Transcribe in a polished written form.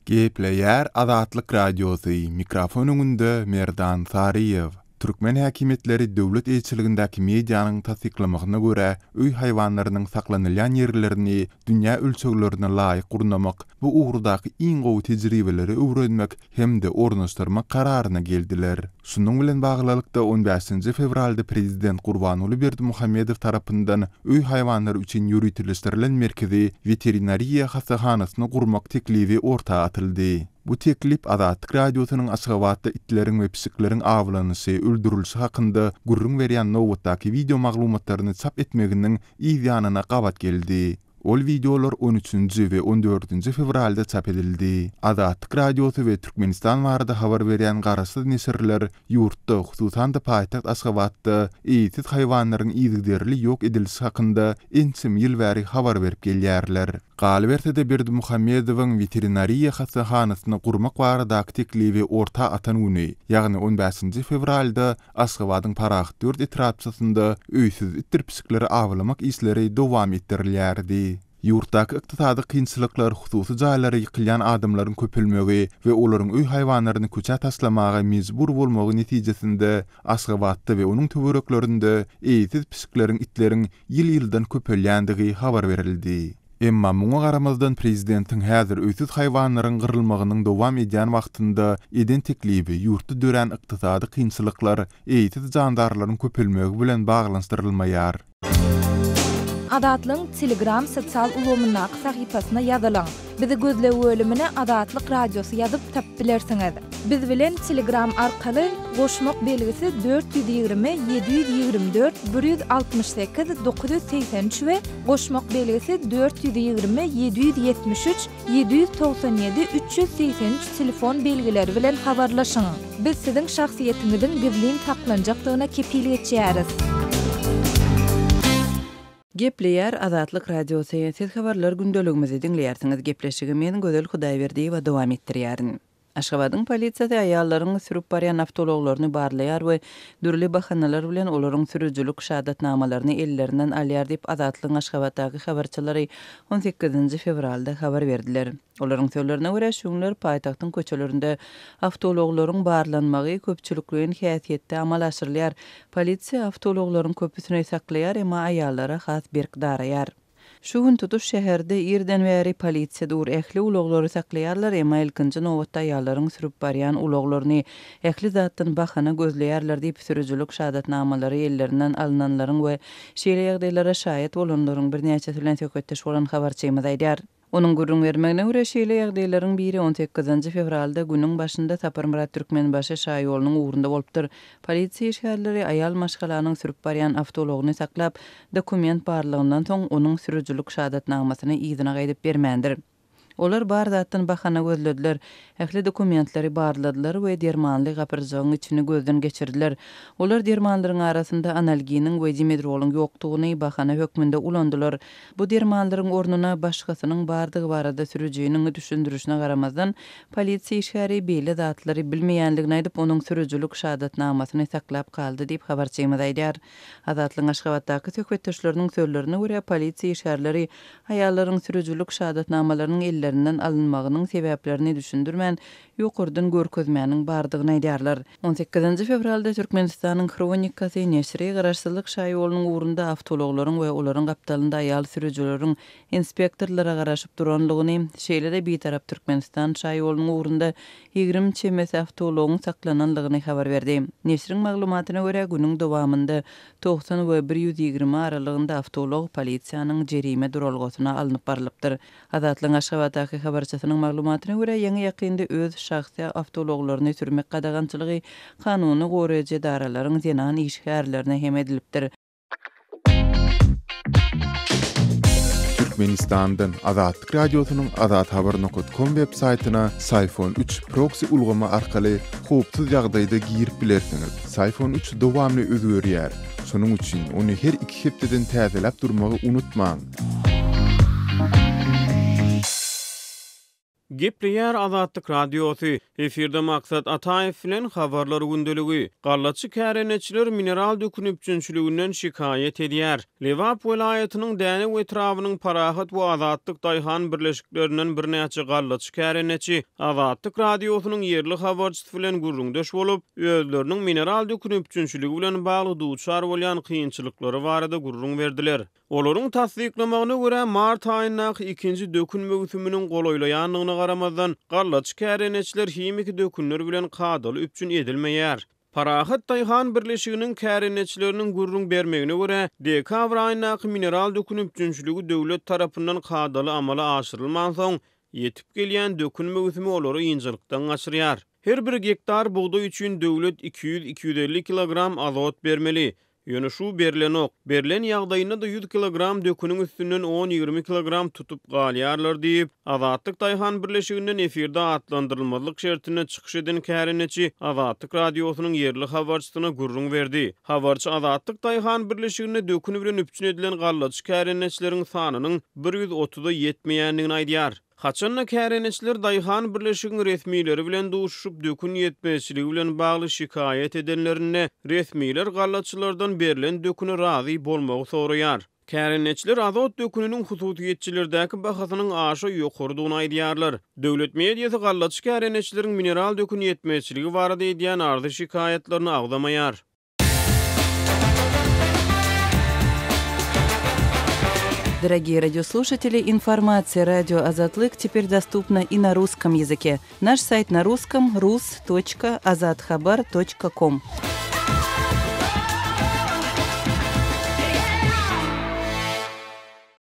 Gepleýär Azatlyk Radiosy, mikrofon öňünde Merdan Saryýew. Türkmen häkimiýetleri döwlet eýeçiligindäki medianyň tassyklamagyna görä, öý haýwanlarynyň saklanylýan ýerlerini dünýä ölçeglerine laýyk gurnamak, bu ugurdaky iň gowy tejribeleri öwrenmek hem-de ornaşdyrmak kararyna geldiler. Şunuň bilen baglylykda, on bäşinji fewralda prezident Gurbanguly Berdimuhamedow tarapyndan öý haýwanlary üçin ýöriteleşdirilen merkezi weterinariýa hassahanasyny gurmak teklibi orta atyldy. Bu teklip Azatlyk Radiosynyň Aşgabatda itleriň we pişikleriň awlanyşy, öldürilişi hakynda gürrüň berýän nobatdaky wideo maglumatlaryny çap etmeginiň yz ýanyna gabat geldi. Ol wideolar on üçünji we on dördünji fewralda çap edildi. Azatlyk Radiosy we Türkmenistan barada habar berýän garaşsyz neşirler ýurtda, hususan-da paýtagt Aşgabatda eýesiz haýwanlaryň yzygiderli ýok edilişi hakynda ençeme ýyl bäri habar berip gelýärler. Galyberse-de, Berdimuhamedowyň weterinariýa hassahanasyny gurmak baradaky teklibi orta atan güni, ýagny on bäşinji fewralda Aşgabadyň Parahatýurt etrapçasynda öýsüz itdir pişikleri awlamak işleri dowam etdirilýärdi. Ýurtdaky ykdysady kynçylyklar, hususy jaýlary ýykylýan adamlaryň köpelmegi we olaryň öý haýwanlaryny köçä taşlamaga mejbur bolmagy netijesinde Aşgabatda we onuň töwereklerinde eýesiz pişikleriň itleriň ýyl-ýyldan köpelýändigi habar berildi. Emma muňa garamazdan prezidentiň häzir öýsüz haýwanlaryň gyrylmagynyň dowam edýän wagtynda eden teklibi ýurtda dörän ykdysady kynçylyklar, eýesiz jandarlaryň köpelmegi bilen baglanyşdyrylmaýar. Azatlygyň Telegram sosial ulgamyndaky sahypasyna ýazylyň. Bizi gözleg bölümine Azatlyk Radiosy ýazyp tapyp bilersiňiz. Biz bilen Telegram arkaly goşmak belgisi 420 724 168 983 we goşmak belgisi 420 773 797 383 telefon belgileri bilen habarlaşyň. Biz siziň şahsyýetiňiziň gizlin saklanjakdygyna kepil geçýäris. Gepleýär Azatlyk Radiosy, Siz habarlar gündeligimizi diňleýärsiňiz. Gepleşigi men Gözel Hudaýberdiýewa dowam etdirýärin. Aşgabadyň polisiýasy aýallaryň sürüp barýan awtoulaglaryny barlaýar we dürli bahanalar bilen olaryň sürüjilik şahadatnamalaryny ellerinden alýar diýip, Azatlygyň Aşgabatdaky habarçylary on sekizinji fewralda habar berdiler. Olaryň sözlerine görä, şu günler paýtagtyň köçelerinde awtoulaglaryň barlanmagy köpçülikleýin häsiýetde amala aşyrylýar. Polisiýa awtoulaglaryň köpüsini saklaýar, emma aýallara has berk daraýar. Şu gün tutuş şäherde irden bäri polisiýa dur, ähli ulaglary saklaýarlar, emma ilkinji nobatda aýallaryň sürüp barýan ulaglaryny ähli zatdan bahana gözleýärler diýip, sürüjilik şahadatnamalary ellerinden alynanlaryň we şeýle ýagdaýlara şaýat bolanlaryň birnäçesi bilen söhbetdeş bolan habarçymyz aýdýar. Onuň gürrüň bermegine görä, şeýle ýagdaýlaryň biri on sekizinji fewralda günüň başynda Saparmyrat Türkmenbaşy şaýolunyň ugrunda bolupdyr. Polisiýa işgärleri aýal maşgalanyň sürüp barýan awtoulagyny saklap, dokument barlagyndan soň, onuň sürüjilik şahadatnamasyny yzyna gaýdyp bermändir. Olar bar zatdan bahana gözlediler, ähli dokumentleri barladylar we dermanly gapyrjagyň içini gözden geçirdiler. Olar dermanlaryň arasynda analginiň we dimedrolyň ýokdugyny bahana hökmünde ulandylar. Bu dermanlaryň ornuna başgasynyň bardygy barada sürüjiniň düşündirişine garamazdan, polisiýa işgäri beýle zatlary bilmeýänligini aýdyp, onuň sürüjilik şahadatnamasyny saklap galdy diýip, habarçymyz aýdýar. Azatlygyň Aşgabatdaky söhbetdeşleriniň sözlerine görä, polisiýa işgärleri aýallaryň sürüjilik şahadatnamalarynyň ellerinden alynmagynyň sebäplerini düşündirmän, ýokardan görkezmäniň bardygyny aýdýarlar. On sekizinji fewralda Türkmenistanyň Hronikasy neşiri Garaşsyzlyk şaýolunyň ugrunda awtoulaglaryň we olaryň gapdalynda aýal sürüjileriň inspektorlara garaşyp duranlygyny, şeýle-de Bitarap Türkmenistan şaýolunyň ugrunda 20 çemesi awtoulagyň saklananlygyny habar berdi. Neşiriň maglumatyna görä, günüň dowamynda 90 we 120 aralygynda awtoulag polisiýanyň jerime duralgasyna alnyp barlypdyr. Azatlygyň Aşgabatdaky habarçysynyň maglumatyna görä, ýaňy-ýakynda öz şahsy awtoulaglaryny sürmek gadagançylygy kanuny goraýjy edaralaryň zenan işgärlerine hem edilipdir. Türkmenistandan Azatlyk Radiosynyň Azathabar nokat kom web saýtyna Syfon üç proksi ulgamy arkaly howpsuz ýagdaýda girip bilersiňiz. Syfon üç dowamly özgerýär. Şonuň üçin ony her iki hepdeden täzeläp durmagy unutmaň. Gepleýär Azatlyk Radiosy, Efirde Maksat Ataýew bilen Habarlar gündeligi. Gallaçy kärendeçiler mineral dökün üpjünçiliginden şikaýat edýär. Lebap welaýatynyň Dänew etrabynyň Parahat we Azatlyk daýhan birleşiklerinden birnäçe gallaçy kärendeçi Azatlyk Radiosynyň ýerli habarçysy bilen gürrüňdeş bolup, özleriniň mineral dökün üpjünçiligi bilen bagly duçar bolýan kynçylyklary barada gürrüň berdiler. Olaryň tassyklamagyna görä, mart aýyndaky ikinji dökün möwsüminiň golaýlaýandygyna garamazdan, gallaçy kärendeçiler himiki dökünler bilen kadaly üpjün edilmeýär. Parahat daýhan birleşiginiň kärendeçileriniň gürrüň bermegine görä, dekabr aýyndaky mineral dökün üpjünçiligi döwlet tarapyndan kadaly amala aşyrylmansoň, ýetip gelýän dökün möwsümi olary ynjalykdan gaçyrýar. Her bir gektar bugdaý üçin döwlet 200-250 kilogram azot bermeli. Ýöne şu berlenok. Berlen ýagdaýynda-da ýüz kilogram döküniň üstünden on-ýigrimi kilogram tutup galýarlar diýip, Azatlyk daýhan birleşiginden efirde atlandyrylmazlyk şertinde çykyş eden kärendeçi Azatlyk Radiosynyň ýerli habarçysyna gürrüň berdi. Habarçy Azatlyk daýhan birleşiginde dökün bilen üpjün edilen gallaçy kärendeçileriň sanynyň bir ýüz otuza ýetmeýändigini aýdýar. Haçan-da kärendeçiler daýhan birleşigiň resmileri bilen duşuşyp, dökün ýetmezçiligi bilen bagly şikaýat edenlerinde, resmiler gallaçylardan berlen döküne razy bolmagy soraýar. Kärendeçiler azot döküniniň hususyýetçilerdäki bahasynyň aşa ýokarydygyny aýdýarlar. Döwlet mediasy gallaçy kärendeçileriň mineral dökün ýetmezçiligi barada edýän arzy-şikaýatlaryny agzamaýar. Дорогие радиослушатели, информация радио Азатлык теперь доступна и на русском языке. Наш сайт на русском rus.azathabar.com.